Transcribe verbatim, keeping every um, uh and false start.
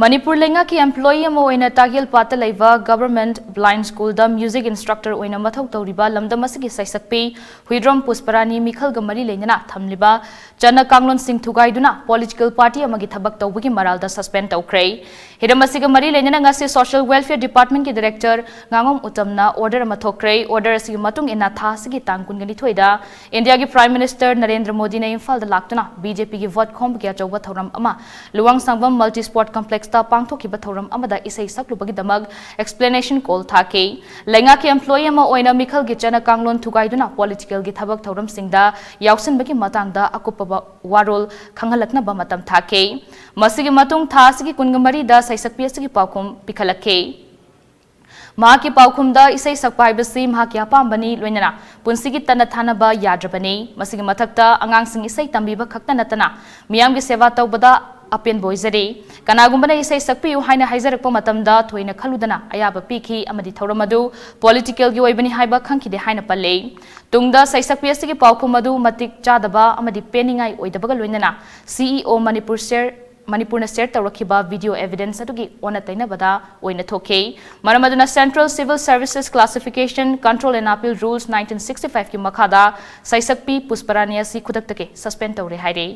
ꯃꯅꯤꯄꯨꯔ ꯂꯩꯉꯥꯛꯀꯤ employee ꯑꯃ ꯑꯣꯏꯅ ꯇꯥꯒꯦꯜꯄꯥꯠꯇ ꯂꯩꯕ Government Blind School ꯗ music instructor ꯑꯣꯏꯅ ꯃꯊꯧ ꯇꯧꯔꯤꯕ ꯂꯝꯗꯝ ꯑꯁꯤꯒꯤ ꯁꯩꯁꯛꯄꯤ ꯍꯨꯏꯗ꯭ꯔꯣꯝ ꯄꯨꯁꯄꯔꯥꯅꯤ ꯃꯤꯈꯜꯒ ꯃꯔꯤ ꯂꯩꯅꯅ ꯊꯝꯂꯤꯕ ꯆꯠꯅ ꯀꯥꯡꯂꯣꯟꯁꯤꯡ ꯊꯨꯒꯥꯏꯗꯨꯅ political party ꯑꯃꯒꯤ ꯊꯕꯛ ꯇꯧꯕꯒꯤ ꯃꯔꯥꯜꯗ suspend ꯇꯧꯈ꯭ꯔꯦ꯫ ꯍꯤꯔꯝ ꯑꯁꯤꯒ ꯃꯔꯤ ꯂꯩꯅꯅ ꯉꯁꯤ Social Welfare Department ꯀꯤ Director ꯉꯥꯉꯣꯝ ꯎꯇꯝꯅ order ꯑꯃ ꯊꯣꯛꯈ꯭ꯔꯦ꯫ Order ꯑꯁꯤꯒꯤ ꯃꯇꯨꯡ ꯏꯟꯅ ꯊꯥ ꯑꯁꯤꯒꯤ ꯇꯥꯡ ꯀꯨꯟꯒ ꯅꯤꯊꯣꯏꯗ ꯏꯟꯗꯤꯌꯥꯒꯤ Prime Minister ꯅꯔꯦꯟꯗ꯭ꯔ ꯃꯣꯗꯤꯅ ꯏꯝꯐꯥꯜꯗ ꯂꯥꯛꯇꯨꯅ BJP ꯒꯤ vote ꯈꯣꯝꯕꯒꯤ ꯑꯆꯧꯕ ꯊꯧꯔꯝ ꯑꯃ ꯂꯨꯋꯥꯡꯁꯥꯡꯕꯝ Multi Sport Complex ꯇ ꯄꯥꯡꯊꯣꯛꯈꯤꯕ ꯊꯧꯔꯝ ꯑꯃꯗ ꯏꯁꯩ ꯁꯛꯂꯨꯕꯒꯤꯗꯃꯛ explanation call ꯊꯥꯈꯤ꯫ ꯂꯩꯉꯥꯛꯀꯤ employee ꯑꯃ ꯑꯣꯏꯅ ꯃꯤꯈꯜꯒꯤ ꯆꯠꯅ ꯀꯥꯡꯂꯣꯟ ꯊꯨꯒꯥꯏꯗꯨꯅ political ꯒꯤ ꯊꯕꯛ ꯊꯧꯔꯝꯁꯤꯡꯗ ꯌꯥꯎꯁꯤꯟꯕꯒꯤ ꯃꯇꯥꯡꯗ ꯑꯀꯨꯞꯄ ꯋꯥꯔꯣꯜ ꯈꯪꯍꯜꯂꯛꯅꯕ ꯃꯇꯝ ꯊꯥꯈꯤ꯫ ꯃꯁꯤꯒꯤ ꯃꯇꯨꯡ ꯊꯥ ꯑꯁꯤꯒꯤ ꯀꯨꯟꯒ ꯃꯔꯤꯗ ꯁꯩꯁꯛꯄꯤ ꯑꯁꯤꯒꯤ ꯄꯥꯎꯈꯨꯝ ꯄꯤꯈꯠꯂꯛꯈꯤ꯫ ꯃꯍꯥꯛꯀꯤ ꯄꯥꯎꯈꯨꯝꯗ ꯏꯁꯩ ꯁꯛꯄ ꯍꯥꯏꯕꯁꯤ ꯃꯍꯥꯛꯀꯤ ꯑꯄꯥꯝꯕꯅꯤ, ꯂꯣꯏꯅꯅ ꯄꯨꯟꯁꯤꯒꯤ ꯇꯠꯅ ꯊꯥꯅꯕ ꯌꯥꯗ꯭ꯔꯕꯅꯤ꯫ ꯃꯁꯤꯒꯤ ꯃꯊꯛꯇ ꯑꯉꯥꯡꯁꯤꯡ ꯏꯁꯩ ꯇꯝꯕꯤꯕ ꯈꯛꯇ ꯅꯠꯇꯅ ꯃꯤꯌꯥꯝꯒꯤ ꯁꯦꯕꯥ ꯇꯧꯕꯗ ꯑꯄꯦꯟꯕ ꯑꯣꯏꯖꯔꯤ꯫ ꯀꯅꯥꯒꯨꯝꯕꯅ ꯏꯁꯩ ꯁꯛꯄꯤꯌꯨ ꯍꯥꯏꯅ ꯍꯥꯏꯖꯔꯛꯄ ꯃꯇꯝꯗ ꯊꯣꯏꯅ ꯈꯜꯂꯨꯗꯅ ꯑꯌꯥꯕ ꯄꯤꯈꯤ ꯑꯃꯗꯤ ꯊꯧꯔꯝ ꯑꯗꯨ political ꯒꯤ ꯑꯣꯏꯕꯅꯤ ꯍꯥꯏꯕ ꯈꯪꯈꯤꯗꯦ ꯍꯥꯏꯅ ꯄꯜꯂꯤ꯫ ꯇꯨꯡꯗ ꯁꯩꯁꯛꯄꯤ ꯑꯁꯤꯒꯤ ꯄꯥꯎꯈꯨꯝ ꯑꯗꯨ ꯃꯇꯤꯛ ꯆꯥꯗꯕ ꯑꯃꯗꯤ ꯄꯦꯟꯅꯤꯡꯉꯥꯏ ꯑꯣꯏꯗꯕꯒ ꯂꯣꯏꯅꯅ CEO ꯃꯅꯤꯄꯨꯔ share ꯃꯅꯤꯄꯨꯔꯅ share ꯇꯧꯔꯛꯈꯤꯕ video evidence ꯑꯗꯨꯒꯤ ꯑꯣꯟꯅ ꯇꯩꯅꯕꯗ ꯑꯣꯏꯅ ꯊꯣꯛꯈꯤ꯫ ꯃꯔꯝ ꯑꯗꯨꯅ Central Civil Services Classification Control and Appeal Rules nineteen sixty five ꯀꯤ ꯃꯈꯥꯗ ꯁꯩꯁꯛꯄꯤ ꯄꯨꯁꯄꯔꯥꯅꯤ ꯑꯁꯤ ꯈꯨꯗꯛꯇꯒꯤ suspend ꯇꯧꯔꯦ ꯍꯥꯏꯔꯤ꯫